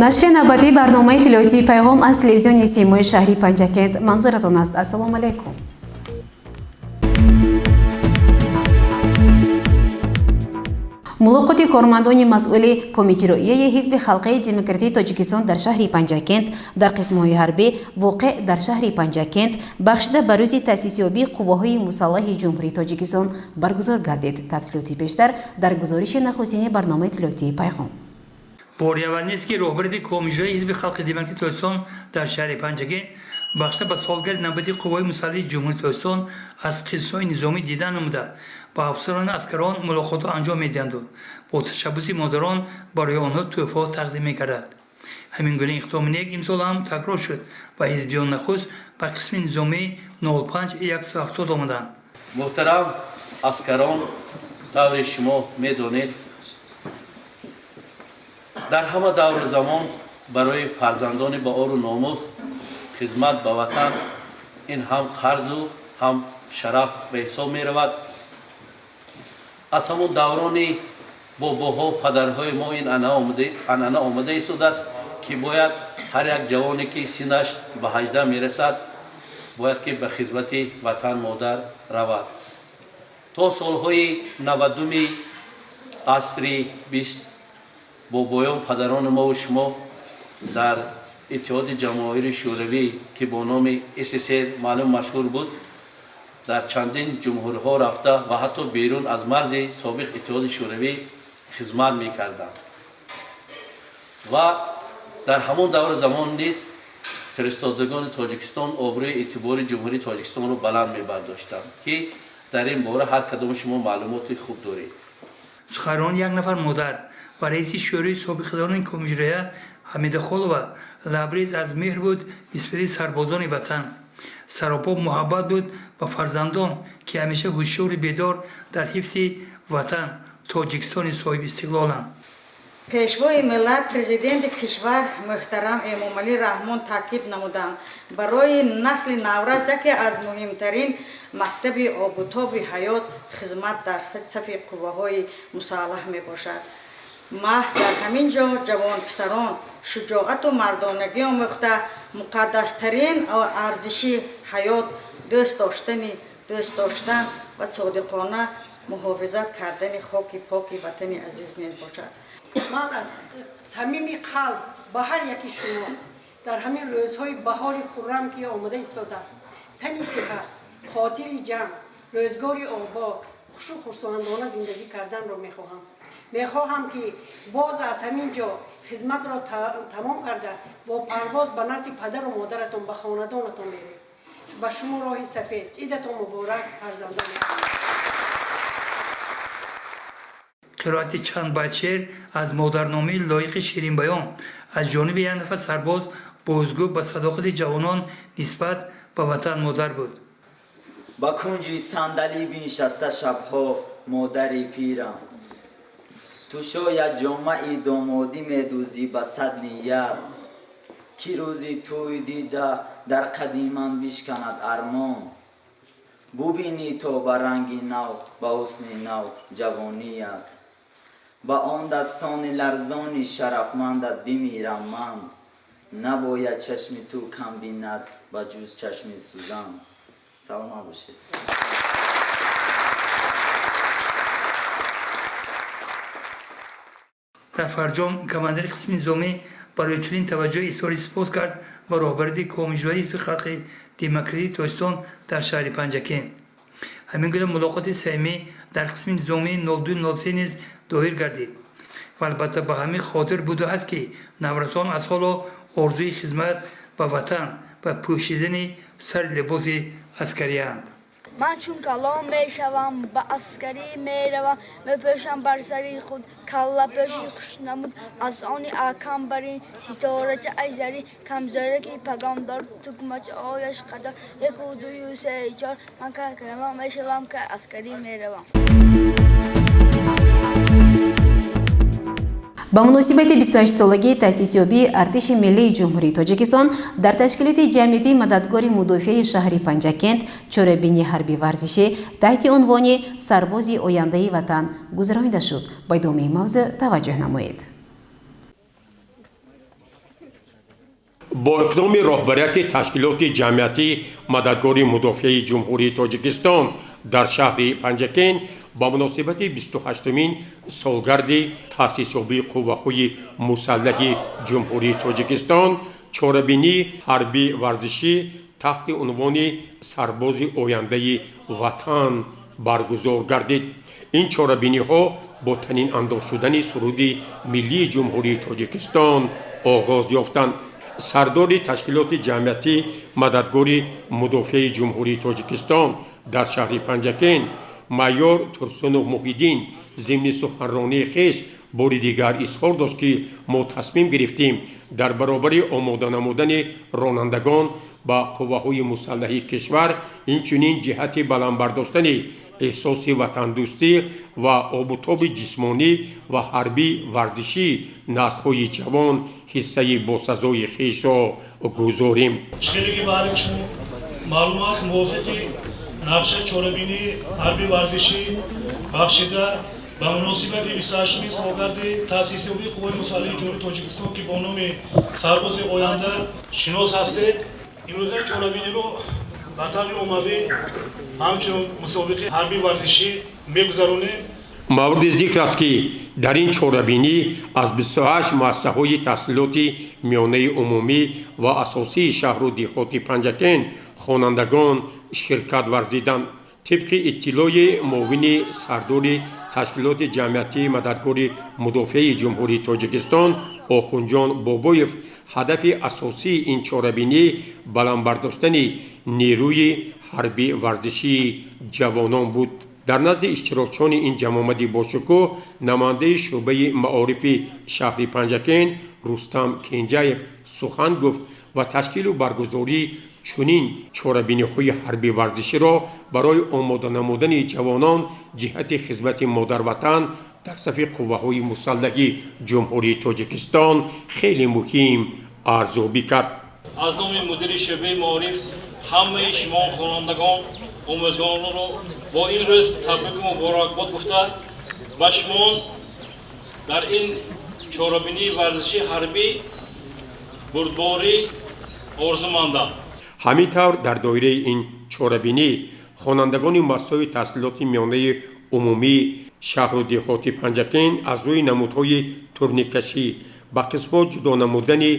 Нашри навбатии барномаи иттилоотии «Пайғом» аз телевизиони Симои шаҳри Панҷакент манзуратон аст. Ассалому алайкум. Мулоқоти кормандони масъули Комиҷроияи Ҳизби Халқии Демократии Тоҷикистон дар шаҳри Панҷакент дар қисмҳои ҳарбӣ, воқеъ дар шаҳри Панҷакент, бахшида ба рӯзи таъсисёбии Қувваҳои мусаллаҳи Ҷумҳурии Тоҷикистон баргузор гардид. Тафсилоти бештар дар гузориши нахустини барномаи иттилоотии «Пайғом». Бори аввал нест, ки роҳбарияти Комиҷроии Ҳизби Халқи Демократии Тоҷикистон дар шаҳри Панҷакент бахшида ба солгарди навбатии Қувваҳои мусаллаҳи Ҷумҳурии Тоҷикистон аз қисмҳои низомӣ дидан намуда, ба афсарону аскарон мулоқотҳо анҷом медиҳанду бо ташаббуси модарон барои онҳо тӯҳфаҳо тақдим мекардад. Ҳамин гуна иқдоми нек имсол ҳам такрор шуд ва ҳизбиён нахуст ба қисми низомии 05 170 омаданд. Муҳтарам аскарон, тавре шумо медонед, дар ҳама давру замон барои фарзандони ба ору номус хизмат ба ватан ин ҳам қарзу ҳам шараф ба ҳисоб меравад. Аз ҳамон даврони бобоҳо, падарҳои мо ин анъана омада истодааст, ки бояд ҳар як ҷавоне, ки синнаш ба 18 мерасад, бояд ки ба хизмати ватан модар равад. То солҳои 90-уми асри 20 бобоён, падарони мову шумо дар Иттиҳоди Ҷамоҳири Шӯравӣ, ки бо номи СССР маълум машҳур буд, дар чандин ҷумҳуриҳо рафта ва ҳатто берун аз марзи собиқ Иттиҳоди Шӯравӣ хизмат мекарданд ва дар ҳамон даври замон низ фиристодагони Тоҷикистон обрӯи эътибори Ҷумҳурии Тоҷикистонро баланд мебардоштанд, ки дар ин бора ҳар кадоми шумо маълумоти хуб доред. Суханрони як нафар модар ва раиси шӯрои собиқадорони Комиҷроя Ҳамида Холова лабрез аз меҳр буд нисбати сарбозони ватан, саропо муҳаббат буд ба фарзандон, ки ҳамеша ҳушёру бедор дар ҳифзи ватан, Тоҷикистони соҳибистиқлоланд. Пешвои миллат, Президенти кишвар муҳтарам Эмомалӣ Раҳмон таъкид намуданд: барои насли наврас яке аз муҳимтарин мактаби обутоби ҳаёт хизмат дар сафи қувваҳои мусаллаҳ мебошад. Маҳз дар ҳамин ҷо ҷавонписарон шуҷоату мардонагӣ омӯхта, муқаддастарин арзиши ҳаёт, дӯст доштан ва содиқона муҳофизат кардани хоки поки ватани азиз мебошад. Ман аз самими қалб ба ҳар яки шумо дар ҳамин рӯзҳои баҳори хуррам, ки омода истодааст, тани сиҳат, хотири ҷамъ, рӯзгори обод, хушу хурсандона зиндагӣ карданро мехоҳам. Мехоҳам, ки боз аз ҳамин ҷо хизматро тамом карда, бо парвоз ба назди падару модаратон, ба хонадонатон меред. Ба шумо роҳи сафед. Идатон муборак, фарзандон. Қироати чанд байт шеър аз модарномаи лоиқи ширинбаён аз ҷониби як нафар сарбоз бозгӯ ба садоқати ҷавонон нисбат ба ватан модар буд. Ба кунҷи сандалӣ биншаста шабҳо модари пирам, ту шояд ҷомаи домодӣ медӯзӣ ба сад ният, ки рӯзи тӯй дида дар қади ман бишканад армон, бубинӣ то ба ранги нав, ба ҳусни нав ҷавоният. Ба он дастони ларзони шарафмандат бимирам ман, набояд чашми ту кам бинад ба ҷуз чашми сӯзан. Саломат бошед. Дар фарҷом командири қисми низомӣ барои чунин таваҷҷӯҳ изҳори сипос кард ба роҳбарияти Комиҷроии Ҳизби Халқи Демократии Тоҷикистон дар шаҳри Панҷакент. Ҳамин гуна мулоқоти самимӣ дар қисми низомии 0203 низ доир гардид ва албатта ба ҳамин хотир буду ҳаст, ки наврасон аз ҳоло орзуи хизмат ба ватан ва пӯшидани сари либоси аскариянд. Ман чун калон мешавам, ба аскарӣ меравам, мепӯшам бар сари худ каллапӯши хушнамуд аз они акам барин, ситорача ай зарин, камзораки пагондор, тугмачаояш қадор, яку, дую, се, чор. Ман ка калон мешавам, ка аскарӣ меравам. Ба муносибати 28-солагии таъсисёбии Артиши миллии Ҷумҳурии Тоҷикистон дар ташкилоти ҷамъиятии Мададгори мудофиаи шаҳри Панҷакент чорабини ҳарби варзишӣ таҳти унвони «Сарбози ояндаи ватан» гузаронида шуд. Ба идомаи мавзӯъ таваҷҷӯҳ намоед. Бо иқдоми роҳбарияти ташкилоти ҷамъиятии Мададгори мудофиаи Ҷумҳурии Тоҷикистон дар шаҳри Панҷакент ба муносибати 28-умин солгарди таъсисёбии Қувваҳои мусаллаҳи Ҷумҳурии Тоҷикистон чорабинии ҳарбӣ варзишӣ таҳти унвони «Сарбози ояндаи ватан» баргузор гардид. Ин чорабиниҳо бо танин андоз шудани суруди миллии Ҷумҳурии Тоҷикистон оғоз ёфтанд. Сардори ташкилоти ҷамъиятӣ Мададгори мудофиаи Ҷумҳурии Тоҷикистон дар шаҳри Панҷакент майор Турсунов Муҳиддин зимни суханронии хеш бори дигар изҳор дошт, ки мо тасмим гирифтем дар баробари омода намудани ронандагон ба қувваҳои мусаллаҳи кишвар, инчунин ҷиҳати баланд бардоштани эҳсоси ватандӯстӣ ва обутоби ҷисмонӣ ва ҳарбӣ варзишии наслҳои ҷавон ҳиссаи босазои хешро гузорем. Хеле баъди шумо маълум аст, мувофиқи нақша чорабинии ҳарби варзишӣ бахшида ба муносибати 28-уми солгарди таъсисёбии Қувваи мусаллаҳи Ҷумҳурии Тоҷикистон, ки бо номи «Сарбози оянда» шинос ҳастед, имрӯза чорабиниро ба таври оммавӣ ҳамчун мусобиқаи ҳарби варзишӣ мегузаронем. Мавриди зикр аст, ки дар ин чорабинӣ аз 28 муассисаҳои таҳсилоти миёнаи умумӣ ва асосии шаҳру деҳоти Панҷакент хонандагон ширкат варзиданд. Тибқи иттилои муовини сардори ташкилоти ҷамъиятии Мададгори мудофиаи Ҷумҳурии Тоҷикистон Охунҷон Бобоев, ҳадафи асосии ин чорабинӣ баланд бардоштани нерӯи ҳарби варзишии ҷавонон буд. Дар назди иштирокчиёни ин ҷамъомади бошукӯҳ намояндаи шӯъбаи маорифи шаҳри Панҷакент Рустам Кенҷаев сухан гуфт ва ташкилу баргузории чунин чорабиниҳои ҳарби варзиширо барои омода намудани ҷавонон ҷиҳати хизмати модарватан дар сафи қувваҳои мусаллаҳи Ҷумҳурии Тоҷикистон хеле муҳим арзёбӣ кард. Аз номи мудири шӯъбаи маориф ҳамаи шумо хонандагон, омӯзгоронро бо ин рӯз табрику муборакбод гуфта, ба шумо дар ин чорабинии варзишии ҳарбӣ бурдборӣ орзумандам. Ҳамин тавр, дар доираи ин чорабинӣ хонандагони муассисаҳои таҳсилоти миёнаи умумии шаҳру деҳоти Панҷакент аз рӯи намудҳои турниккашӣ, ба қисмҳо ҷудо намудани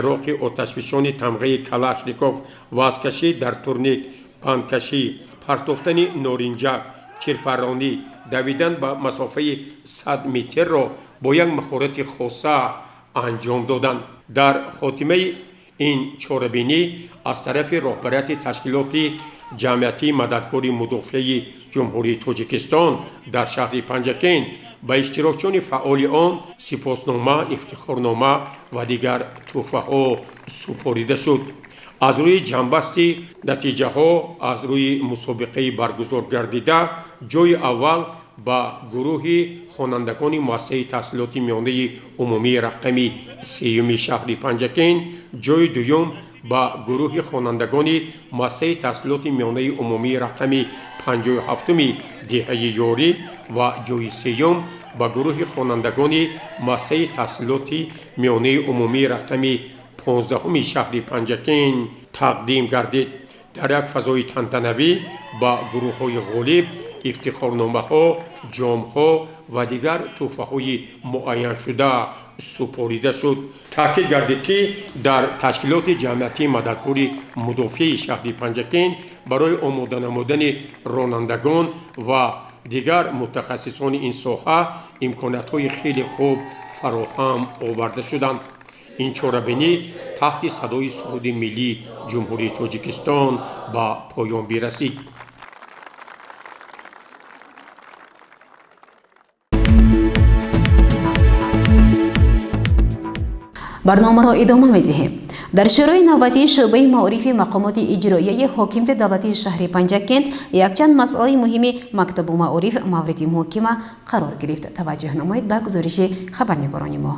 яроқи оташфишони тамғаи Калашников, вазнкашӣ дар турник, бандкашӣ, партофтани норинҷак, тирпарронӣ, давидан ба масофаи 100 метрро бо як маҳорати хоса анҷом доданд. Дар хотимаи ин чорабинӣ аз тарафи роҳбарияти ташкилоти ҷамъиятии Мададгори мудофиаи Ҷумҳурии Тоҷикистон дар шаҳри Панҷакент ба иштирокчиёни фаъоли он сипоснома, ифтихорнома ва дигар тӯҳфаҳо супорида шуд. Аз рӯи ҷамъбасти натиҷаҳо аз рӯи мусобиқаи баргузор гардида, ҷои аввал ба гурӯҳи хонандагони муассисаи таҳсилоти миёнаи умумии рақами сеюми шаҳри Панҷакент, ҷои дуюм ба гурӯҳи хонандагони муассисаи таҳсилоти миёнаи умумии рақами 57-уми деҳаи Ёрӣ ва ҷои сеюм ба гурӯҳи хонандагони муассисаи таҳсилоти миёнаи умумии рақами 15-уми шаҳри Панҷакент тақдим гардид. Дар як фазои тантанавӣ ба гурӯҳҳои ғолиб ифтихорномаҳо, ҷомҳо ва дигар тӯҳфаҳои муайяншуда супорида шуд. Таъкид гардид, ки дар ташкилоти ҷамъиятии Мададгори мудофиаи шаҳри Панҷакент барои омода намудани ронандагон ва дигар мутахассисони ин соҳа имкониятҳои хеле хуб фароҳам оварда шуданд. Ин чорабинӣ таҳти садои суруди миллии Ҷумҳурии Тоҷикистон ба поён бирасид. Барномаро идома медиҳем. Дар шӯрои навбатии шӯъбаи маорифи мақомоти иҷроияи ҳокимияти давлатии шаҳри Панҷакент якчанд масъалаи муҳими мактабу маориф мавриди муҳокима қарор гирифт. Таваҷҷӯҳ намоед ба гузориши хабарнигорони мо.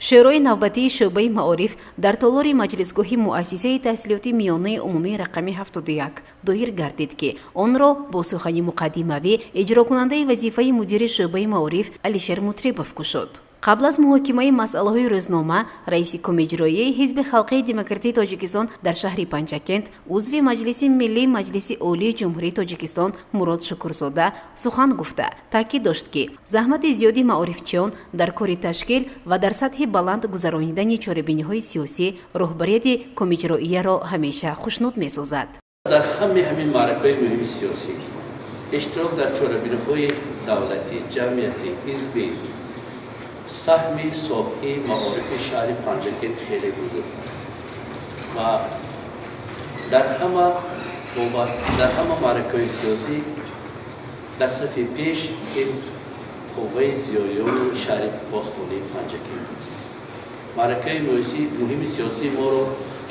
Шӯрои навбатии шӯъбаи маориф дар толори маҷлисгоҳи муассисаи таҳсилоти миёнаи умумии рақами 71 доир гардид, ки онро бо сухани муқаддимавӣ иҷрокунандаи вазифаи мудири шӯъбаи маориф Алишер Мутрибов кушод. Қабл аз муҳокимаи масъалаҳои рӯзнома, раиси Комиҷроияи Ҳизби халқии демократии Тоҷикистон дар шаҳри Панҷакент, узви Маҷлиси Миллии Маҷлиси Олии Ҷумҳурии Тоҷикистон Мурод Шукурзода сухан гуфта, таъкид дошт, ки заҳмати зиёди маорифчиён дар кори ташкил ва дар сатҳи баланд гузаронидани чорабиниҳои сиёсӣ роҳбарияти комиҷроияро ҳамеша хушнуд месозад. Дар ҳамаи ҳамин маъракаҳои муҳими сиёсӣ, иштирок дар чорабиниҳои давлатӣ, ҷамъиятӣ, ҳизбӣ, саҳми соҳаи маорифи шаҳри Панҷакент хеле бузург аст ва дар ҳама маъракаҳои сиёсӣ дар сафи пеш ин қувваи зиёиёни шаҳри бостонии Панҷакент аст. Маъракаи муҳими сиёсии моро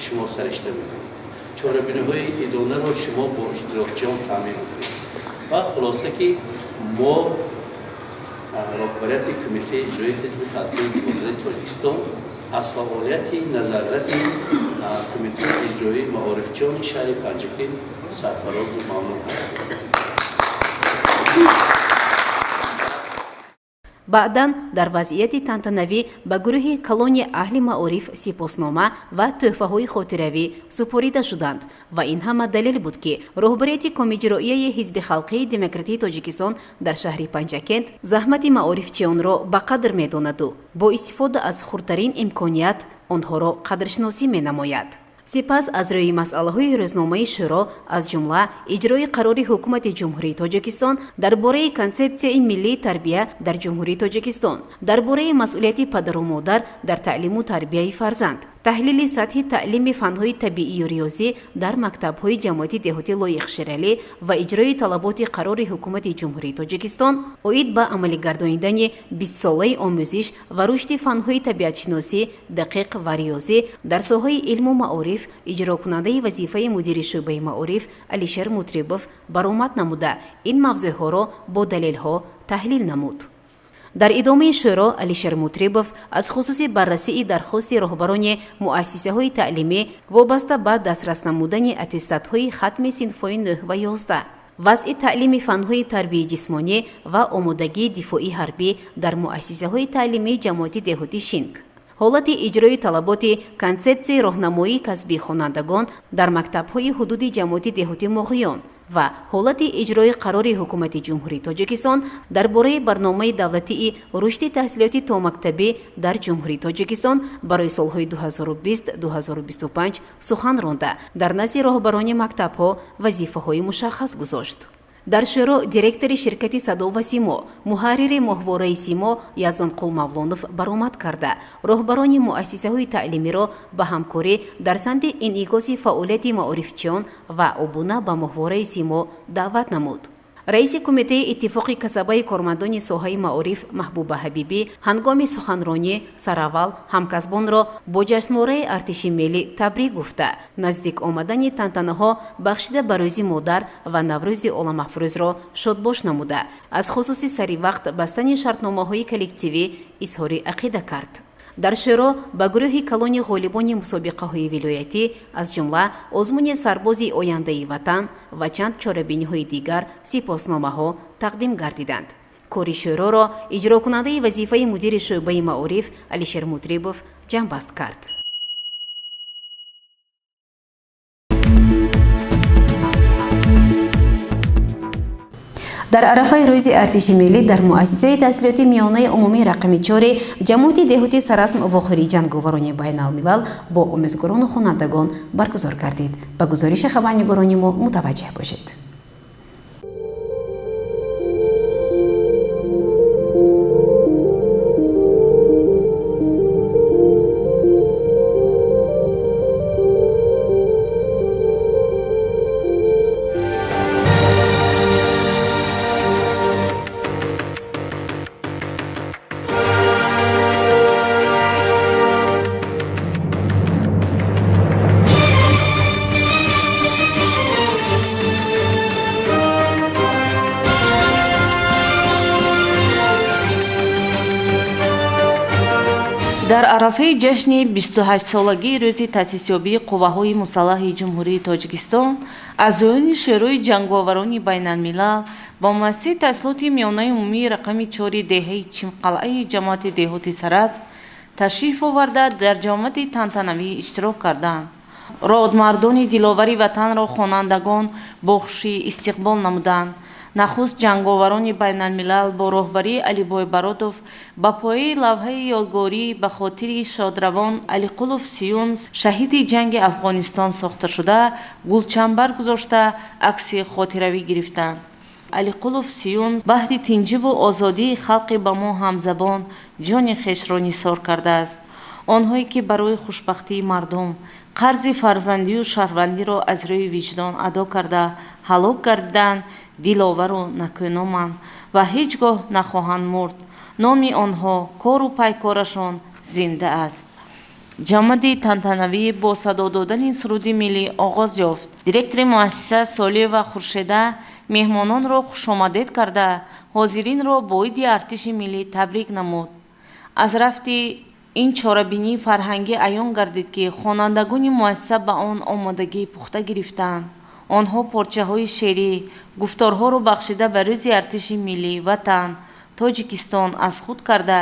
шумо саришта мекунед, чорабиниҳои идонаро шумо бо иштирокчиён таъмин мекунед ва хулоса, ки мо, роҳбарияти Кумитаи иҷроии Ҳизби халқии демократии Тоҷикистон, аз фаъолияти назарраси Кумитаи иҷроии маорифчиёни шаҳри Панҷакент сарфарозу мамнун ҳастем. Баъдан дар вазъияти тантанавӣ ба гурӯҳи калони аҳли маориф сипоснома ва тӯҳфаҳои хотиравӣ супорида шуданд ва ин ҳама далел буд, ки роҳбарияти Комиҷроияи Ҳизби халқии демократии Тоҷикистон дар шаҳри Панҷакент заҳмати маорифчиёнро ба қадр медонаду бо истифода аз хурдтарин имконият онҳоро қадршиносӣ менамояд. Сипас аз рӯи масъалаҳои рӯзномаи шӯро, аз ҷумла иҷрои қарори Ҳукумати Ҷумҳурии Тоҷикистон дар бораи Консепсияи миллии тарбия дар Ҷумҳурии Тоҷикистон, дар бораи масъулияти падару модар дар таълиму тарбияи фарзанд, таҳлили сатҳи таълими фанҳои табиию риёзӣ дар мактабҳои ҷамоати деҳоти Лоиқ Шералӣ ва иҷрои талаботи қарори Ҳукумати Ҷумҳурии Тоҷикистон оид ба амалигардонидани бистсолаи омӯзиш ва рушди фанҳои табиатшиносӣ, дақиқ ва риёзӣ дар соҳаи илму маориф, иҷрокунандаи вазифаи мудири шӯъбаи маориф Алишер Мутрибов баромад намуда, ин мавзӯъҳоро бо далелҳо таҳлил намуд. Дар идомаи шӯро Алишер Мутрибов аз хусуси баррасии дархости роҳбарони муассисаҳои таълимӣ вобаста ба дастрас намудани аттестатҳои хатми синфҳои 9 ва 11, вазъи таълими фанҳои тарбияи ҷисмонӣ ва омодагии дифоии ҳарбӣ дар муассисаҳои таълимии ҷамоати деҳоти Шинк, ҳолати иҷрои талаботи Консепсияи роҳнамоии касбии хонандагон дар мактабҳои ҳудуди ҷамоати деҳоти Моғиён ва ҳолати иҷрои қарори Ҳукумати Ҷумҳурии Тоҷикистон дар бораи барномаи давлатии рушди таҳсилоти томактабӣ дар Ҷумҳурии Тоҷикистон барои солҳои 2020-2025 сухан ронда, дар назди роҳбарони мактабҳо вазифаҳои мушаххас гузошт. Дар шӯро директори ширкати «Садо ва симо», муҳаррири моҳвораи «Симо» Яздонқул Мавлонов баромад карда, роҳбарони муассисаҳои таълимиро ба ҳамкорӣ дар самти инъикоси фаъолияти маорифчиён ва обуна ба моҳвораи «Симо» даъват намуд. Раиси Кумитаи иттифоқи касабаи кормандони соҳаи маориф Маҳбуба Ҳабибӣ ҳангоми суханронӣ сараввал ҳамкасбонро бо ҷашнвораи артиши миллӣ табрик гуфта, наздик омадани тантанаҳо бахшида ба Рӯзи модар ва Наврӯзи оламафрӯзро шодбош намуда, аз хусуси сари вақт бастани шартномаҳои коллективӣ изҳори ақида кард. Дар шӯро ба гурӯҳи калони ғолибони мусобиқаҳои вилоятӣ, аз ҷумла озмуни «Сарбози ояндаи ватан» ва чанд чорабиниҳои дигар сипосномаҳо тақдим гардиданд. Кори шӯроро иҷрокунандаи вазифаи мудири шӯъбаи маориф Алишер Мутрибов ҷамъбаст кард. Дар арафаи Рӯзи артиши миллӣ дар муассисаи таҳсилоти миёнаи умумии рақами чори ҷамоати деҳоти Саразм вохӯрии ҷанговарони байналмилал бо омӯзгорону хонандагон баргузор гардид. Ба гузориши хабарнигорони мо мутаваҷҷеҳ бошед. Дар арафаи ҷашни 28-солагии рӯзи таъсисёбии Қувваҳои мусаллаҳи Ҷумҳурии Тоҷикистон аъзоёни Шӯрои ҷанговарони байналмилал ба муассисаи таҳсилоти миёнаи умумии рақами чори деҳаи Чимқалъаи ҷамоати деҳоти Саразм ташриф оварда, дар ҷамоати тантанавӣ иштирок карданд. Родмардони диловари ватанро хонандагон бо хушӣ истиқбол намуданд. Нахуст ҷанговарони байналмилал бо роҳбарии Алибой Баротов ба пояи лавҳаи ёдгорӣ ба хотири шодравон Алиқулов Сиюн, шаҳиди ҷанги Афғонистон сохташуда, гулчамбар гузошта, акси хотиравӣ гирифтанд. Алиқулов Сиюн баҳри тинҷиву озодии халқи ба мо ҳамзабон ҷони хешро нисор кардааст. Онҳое ки барои хушбахтии мардум қарзи фарзандию шаҳрвандиро аз рӯи виҷдон адо карда ҳалок гардиданд, диловару накӯноманд ва ҳеҷ гоҳ нахоҳанд мурд. Номи онҳо, кору пайкорашон зинда аст. Ҷамъади тантанавӣ бо садо додани суруди миллӣ оғоз ёфт. Директори муассиса Солиева Хуршеда меҳмононро хушомадед карда, ҳозиринро бо иди артиши миллӣ табрик намуд. Аз рафти ин чорабинии фарҳангӣ аён гардид, ки хонандагони муассиса ба он омодагии пухта гирифтаанд. Онҳо порчаҳои шеърӣ, гуфторҳоро бахшида ба рӯзи артиши миллӣ, ватан, Тоҷикистон аз худ карда,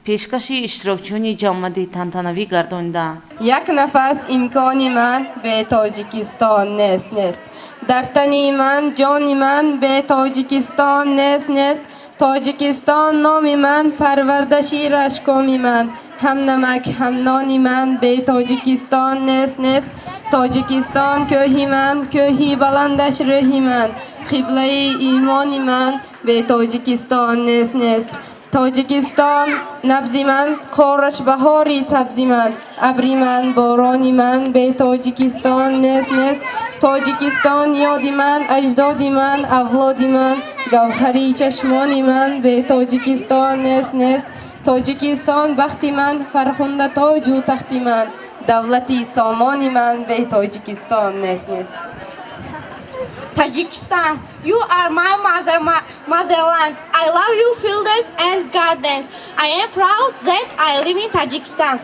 пешкаши иштирокчиёни ҷамъади тантанавӣ гардониданд. Як нафас имкони ман бе Тоҷикистон нест, нест. Дар тани ман, ҷони ман бе Тоҷикистон нест, нест. Тоҷикистон номи ман, парвардаши рашкоми ман, ҳам намак, ҳам нони ман бе Тоҷикистон нест, нест. Тоҷикистон кӯҳи ман, кӯҳи баландаш рӯҳи ман, қиблаи имони ман бе Тоҷикистон нест, нест. Тоҷикистон набзи ман, кораш баҳори сабзи ман, абри ман, борони ман бе Тоҷикистон нест, нест. Тоҷикистон ёди ман, аҷдоди ман, авлоди ман, гавҳари чашмони ман бе Тоҷикистон нест, нест. Тоҷикистон бахти ман, фархунда тоҷу тахти ман, давлати сомони ман бе Тоҷикистон нест, нест. Tajikistan, you are my mother, my motherland. I love you fields and gardens. I am proud that I live in Tajikistan.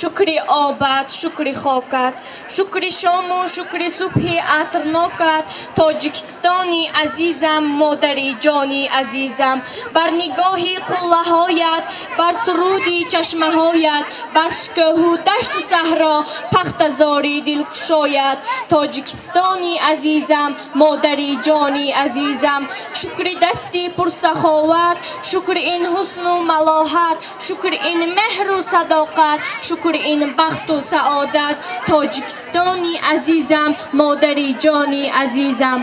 Шукри обат, шукри хокат, шукри шому шукри субҳи атрнокат, Тоҷикистони азизам, модари ҷони азизам. Бар нигоҳи қуллаҳоят, бар суруди чашмаҳоят, бар шукӯҳу дашту саҳро, пахтазори дилкушоят, Тоҷикистони азизам, модари ҷони азизам. Шукри дасти пурсаховат, шукри ин ҳусну малоҳат, шукри ин меҳру садоқат, шукри ин бахту саодат, Тоҷикистони азизам, модари ҷони азизам.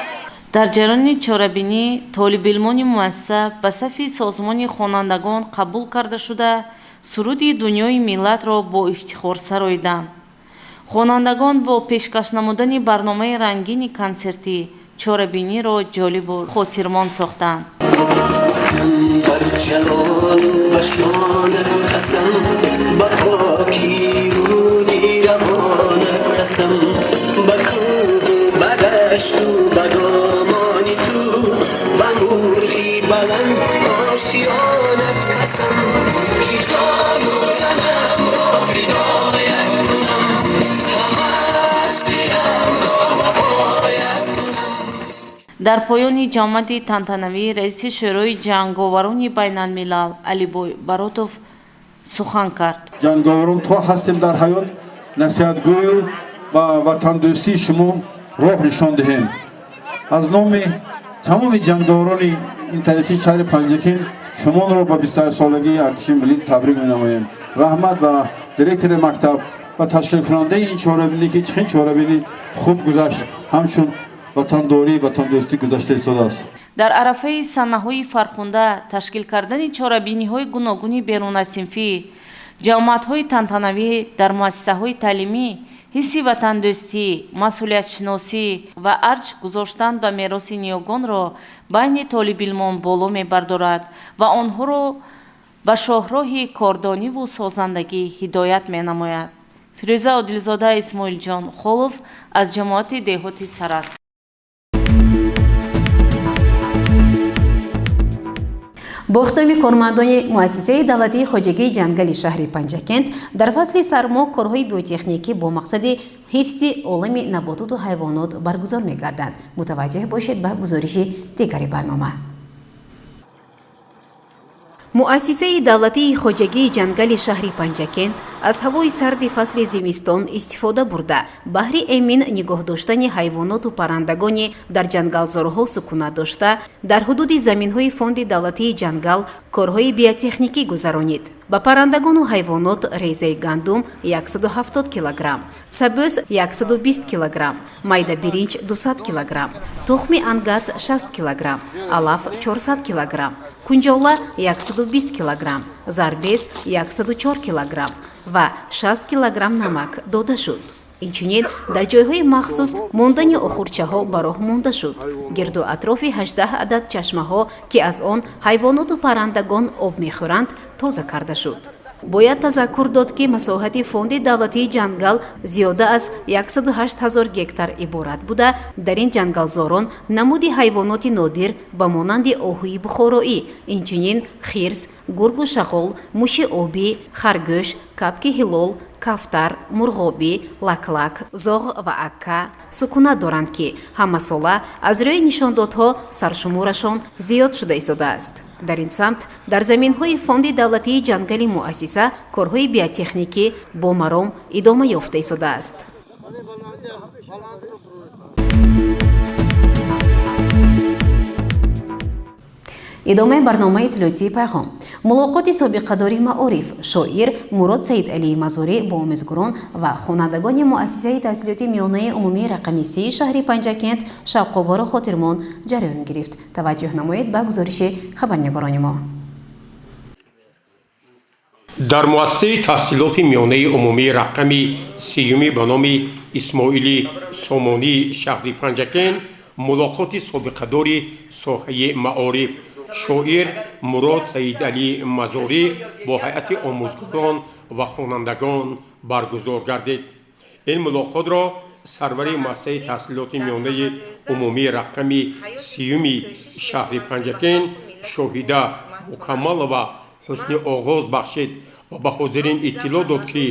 Дар ҷараёни чорабинӣ толибилмони муассиса ба сафи созмони хонандагон қабул карда шуда, суруди дунёи миллатро бо ифтихор сароиданд. Хонандагон бо пешкаш намудани барномаи рангини консертӣ чорабиниро ҷолибу хотирмон сохтанд. Бар ҷалолу ба шонат қасам, ба поки руди равонат қасам, ба кӯҳу ба дашту ба домони ту, ба мурғи баланд ошиёнат қасам, ки ҷону танамро фидоят кунам, ҳама ҳастиямро бабоят кунам. Дар поёни ҷамъати тантанавӣ раиси Шӯрои ҷанговарони байналмилал Алибой Баротов сухан кард. Ҷанговарон то ҳастем дар ҳаёт насиҳатгӯю ба ватандӯстии шумо роҳ нишон диҳем. Аз номи тамоми ҷанговарони интернатии шаҳри Панҷакент шуморо ба 28-солагии артиши миллӣ табрик менамоем. Раҳмат ба директори мактаб ва ташкилкунандаи ин чорабинӣ, ки чихел чорабинӣ хуб гузашт, ҳамчун ватандорӣ, ватандӯстӣ гузашта истодааст. Дар арафаи санаҳои фархунда ташкил кардани чорабиниҳои гуногуни берунасинфӣ, ҷамоатҳои тантанавӣ дар муассисаҳои таълимӣ ҳисси ватандӯстӣ, масъулиятшиносӣ ва арҷ гузоштан ба мероси ниёгонро байни толибилмон боло мебардорад ва онҳоро ба шоҳроҳи кордониву созандагӣ ҳидоят менамояд. Фирӯза Одилзода, Исмоилҷон Холов аз ҷамоати деҳоти Саразм. Бо иқдоми кормандони муассисаи давлатии хоҷагии ҷангали шаҳри Панҷакент дар фасли сармо корҳои биотехникӣ бо мақсади ҳифзи олами набототу ҳайвонот баргузор мегарданд. Мутаваҷҷеҳ бошед ба гузориши дигари барнома. Муассисаи давлатии хоҷагии ҷангали шаҳри Панҷакент аз ҳавои сарди фасли зимистон истифода бурда, баҳри эмин нигоҳ доштани ҳайвоноту паррандагони дар ҷангалзорҳо сукунат дошта, дар ҳудуди заминҳои фонди давлатии ҷангал корҳои биотехникӣ гузаронид. Ба паррандагону ҳайвонот резаи гандум 170 килограмм, сабӯз 120 килограмм, майда биринҷ 200 килограмм, тухми ангат 60 килограмм, алаф 400 килограмм, кунҷола 120 килограмм, зарбез 104 килограмм ва 60 килограмм намак дода шуд. Инчунин дар ҷойҳои махсус мондани охурчаҳо ба роҳ монда шуд. Гирду атрофи 18 адад чашмаҳо, ки аз он ҳайвоноту паррандагон об мехӯранд, тоза карда шуд. Бояд тазаккур дод, ки масоҳати фонди давлатии ҷангал зиёда аз 108 ҳазор гектар иборат буда, дар ин ҷангалзорон намуди ҳайвоноти нодир ба монанди оҳуи бухороӣ, инчунин хирс, гургу шағол, муши обӣ, харгӯш, кабки ҳилол, кафтар, мурғобӣ, лаклак, зоғ ва акка сукунат доранд, ки ҳамасола аз рӯи нишондодҳо саршуморашон зиёд шуда истодааст. Дар ин самт дар заминҳои фонди давлатии ҷангали муассиса корҳои биотехникӣ бо маром идома ёфта истодааст. Идомаи барномаи иттилоотии пайғом. Мулоқоти собиқадори маориф, шоир Мурод Саидалии Мазорӣ бо омӯзгорон ва хонандагони муассисаи таҳсилоти миёнаи умумии рақами 30 шаҳри Панҷакент шавқовору хотирмон ҷараён гирифт. Таваҷҷӯҳ намоед ба гузориши хабарнигорони мо. Дар муассисаи таҳсилоти миёнаи умумии рақами 30-уми ба номи Исмоили Сомонии шаҳри Панҷакент мулоқоти собиқадори соҳаи маориф, шоир Мурод Саидалӣ Мазорӣ бо ҳайати омӯзгорон ва хонандагон баргузор гардид. Ин мулоқотро сарвари муассисаи таҳсилоти миёнаи умумии рақами 30-уми шаҳри Панҷакент Шоҳида Мукаммалова ҳусни оғоз бахшид ва ба ҳозирин иттилоъ дод, ки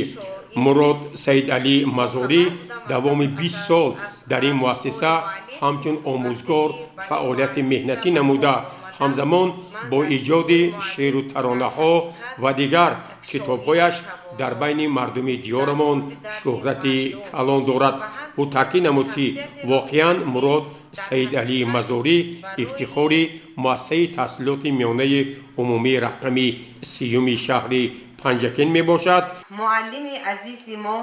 Мурод Саидалӣ Мазорӣ давоми 20 сол дар ин муассиса ҳамчун омӯзгор фаъолияти меҳнатӣ намуда, ҳамзамон бо иҷоди шеъру таронаҳо ва дигар китобҳояш дар байни мардуми диёрамон шӯҳрати калон дорад. Ӯ таъкид намуд, ки воқеан Мурод Саидалӣ Мазорӣ ифтихори муассисаи таҳсилоти миёнаи умумии рақами 30-уми шаҳри Панҷакент мебошад. Муаллими азизи мо,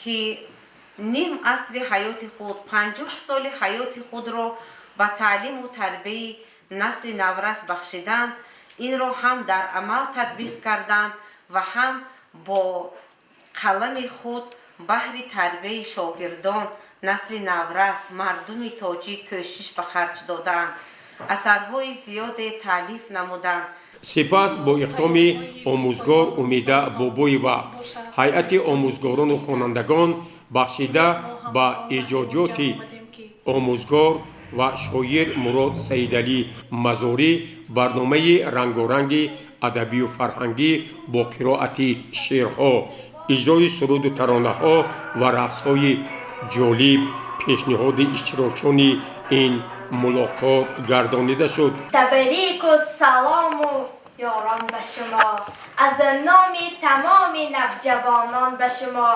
ки ним асри ҳаёти худ, 50 соли ҳаёти худро ба таълиму тарбияи насли наврас бахшидан, инро ҳам дар амал татбиқ карданд ва ҳам бо қалами худ баҳри тарбияи шогирдон, насли наврас, мардуми тоҷик кӯшиш ба харҷ доданд, асарҳои зиёде таълиф намуданд. Сипас бо иқдоми омӯзгор Умида Бобоева ҳайати омӯзгорону хонандагон бахшида ба эҷодиёти омӯзгор ва шоир Мурод Саидалӣ Мазорӣ барномаи рангоранги адабию фарҳангӣ бо қироати шеърҳо, иҷрои суруду таронаҳо ва рақсҳои ҷолиб пешниҳоди иштирокчиёни ин мулоқот гардонида шуд. Табрику салому ёрон ба шумо, аз номи тамоми навҷавонон ба шумо.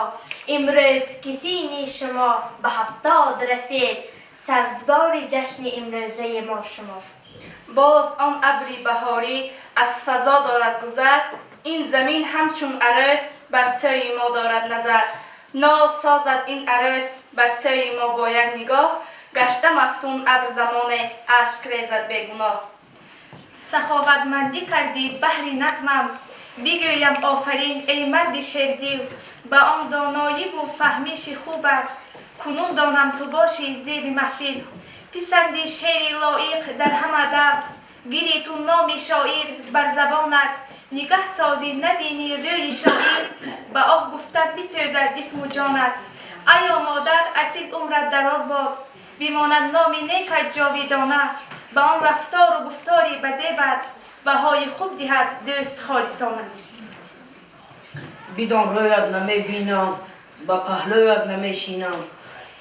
Имрӯз ки синни шумо ба 70 расид, сардбори ҷашни имрӯзаи мо шумо. Боз он абри баҳорӣ аз фазо дорад гузар, ин замин ҳамчун арӯс бар сӯи мо дорад назар. Ноз созад ин арӯс бар сӯи мо бо як нигоҳ, гашта мафтун абр замоне ашк резад бегуноҳ. Саховатмандӣ кардӣ баҳри назмам, бигӯям офарин эй марди шердил, ба он доноиву фаҳмиши хубат, кунун донам ту бошӣ зеби маҳфил. Писанди шеъри лоиқ дар ҳама давр, гири ту номи шоир бар забонат, нигаҳ созӣ набинӣ рӯи шоир, ба оҳ гуфтан бисӯзад ҷисму ҷонат. Аё модар, асил умрат дароз бод, бимонад номи некат ҷовидона, ба он рафтору гуфтори ба зебат, Баҳои хуб диҳад дӯст холисона. Бидон рӯят намебинам, ба паҳлӯят намешинам,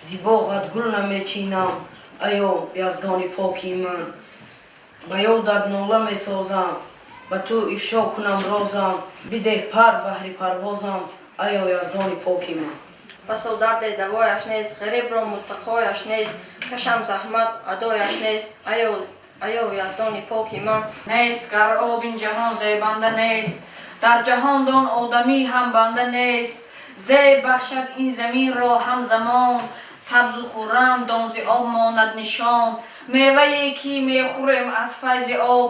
зи боғат гул намечинам, аё яздони поки ман. Ба ёдат нола месозам, ба ту ифшо кунам розам, бидеҳ пар баҳри парвозам, аё яздони поки ман. Басо дарде давояш нест, ғарибро муттақояш нест, кашам заҳмат адояш нест, аё яздони поки ман. Нест гар об ин ҷаҳон зебанда нест, дар ҷаҳон дон одамӣ ҳам банда нест. Зеб бахшад ин заминро ҳам замон, сабзу хуррам дон зи об монад нишон. Мевае ки мехӯрем аз файзи об,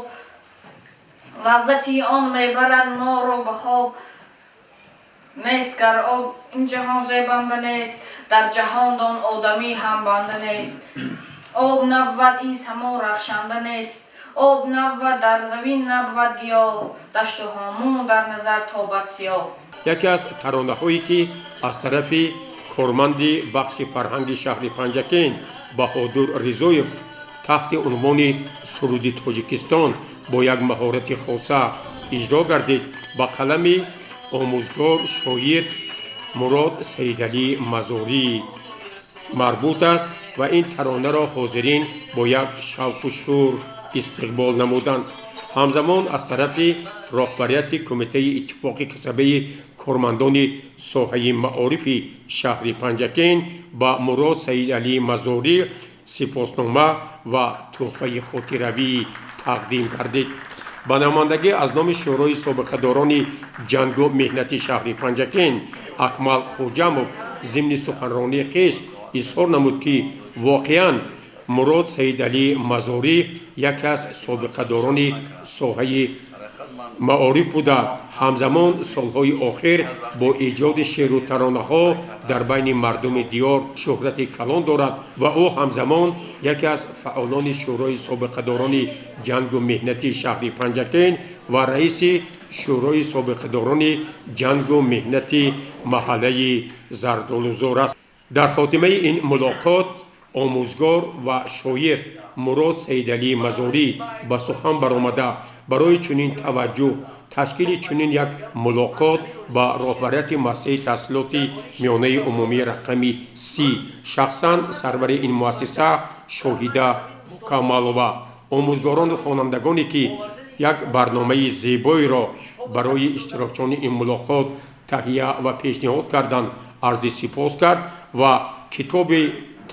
лаззати он мебарад моро ба хоб. Нест гар об ин ҷаҳон зебанда нест, дар ҷаҳон дон одамӣ ҳам банда нест. Об набвад ин само рахшанда нест, об набвад дар замин набвад гиёҳ, дашту ҳомун дар назар тобад сиёҳ. Яке аз таронаҳое ки аз тарафи корманди бахши фарҳанги шаҳри Панҷакент Баҳодур Ризоев таҳти унвони Суруди Тоҷикистон бо як маҳорати хоса иҷро гардид, ба қалами омӯзгор шоир Мурод Саидалӣ Мазорӣ марбут аст ва ин таронаро ҳозирин бо як шавқу шӯр истиқбол намуданд. Ҳамзамон аз тарафи роҳбарияти Кумитаи иттифоқи касабаи кормандони соҳаи маорифи шаҳри Панҷакент ба Мурод Саидалӣ Мазорӣ сипоснома ва тӯҳфаи хотиравӣ тақдим гардид. Ба намояндагӣ аз номи Шӯрои собиқадорони ҷангу меҳнати шаҳри Панҷакент Акмал Хоҷамов зимни суханронии хеш изҳор намуд, ки воқеан Мурод Саидалӣ Мазорӣ яке аз собиқадорони соҳаи маориф буда, ҳамзамон солҳои охир бо эҷоди шеъру таронаҳо дар байни мардуми диёр шӯҳрати калон дорад ва ӯ ҳамзамон яке аз фаъолони Шӯрои собиқадорони ҷангу меҳнати шаҳри Панҷакент ва раиси Шӯрои собиқадорони ҷангу меҳнати маҳаллаи Зардолузор аст. Дар хотимаи ин мулоқот омӯзгор ва шоир Мурод Саидалӣ Мазорӣ ба сухан баромада, барои чунин таваҷҷӯҳ, ташкили чунин як мулоқот ба роҳбарияти муассисаи таҳсилоти миёнаи умумии рақами 30, шахсан сарвари ин муассиса Шоҳида Камалова, омӯзгорону хонандагоне ки як барномаи зебоеро барои иштирокчиёни ин мулоқот таҳия ва пешниҳод карданд, арзи сипос кард ва китоби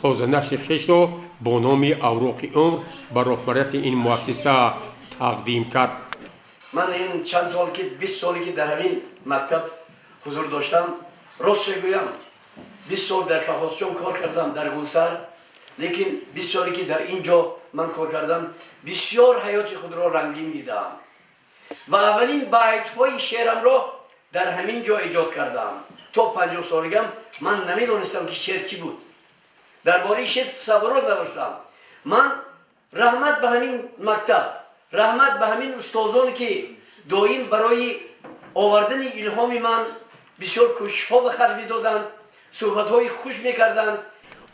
тозанашри хешро бо номи Авроқи умр ба роҳбарияти ин муассиса тақдим кард. Ман ин чанд сол ки 20 соле ки дар ҳамин мактаб ҳузур доштам, рост мегӯям, 20 сол дар колхозчон кор кардам дар Гулсар, лекин 20 соле ки дар ин ҷо ман кор кардам, бисёр ҳаёти худро рангин дидаам ва аввалин байтҳои шеърамро дар ҳамин ҷо эҷод кардаам. То 50 солагиам ман намедонистам ки шеър чӣ буд, дар бораи шеър тасаввурот надоштам. Ман раҳмат ба ҳамин мактаб, раҳмат ба ҳамин устозон, ки доим барои овардани илҳоми ман бисёр кӯшишҳо ба харҷ медоданд, суҳбатҳои хуш мекарданд.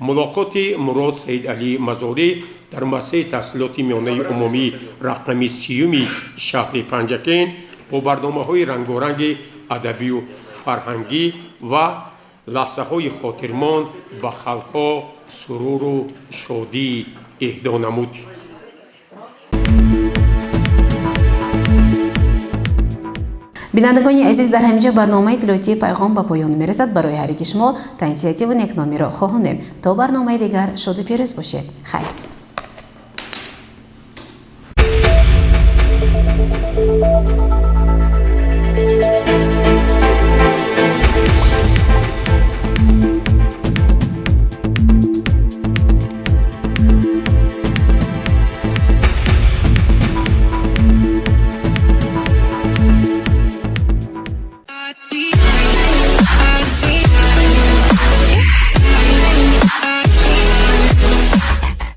Мулоқоти Мурод Саидалӣ Мазорӣ дар муассисаи таҳсилоти миёнаи умумӣ рақами 30-уми шаҳри Панҷакент бо барномаҳои рангоранги адабию фарҳангӣ ва лаҳзаҳои хотирмон ба халқҳо суруру шодӣ эҳдо намуд. Бинандагони азиз, дар ҳаминҷо барномаи иттилоотии Пайғом ба поён мерасад. Барои ҳар яки шумо тансиҳативу некномиро хоҳонем. То барномаи дигар шоду пирӯз бошед. Хайр.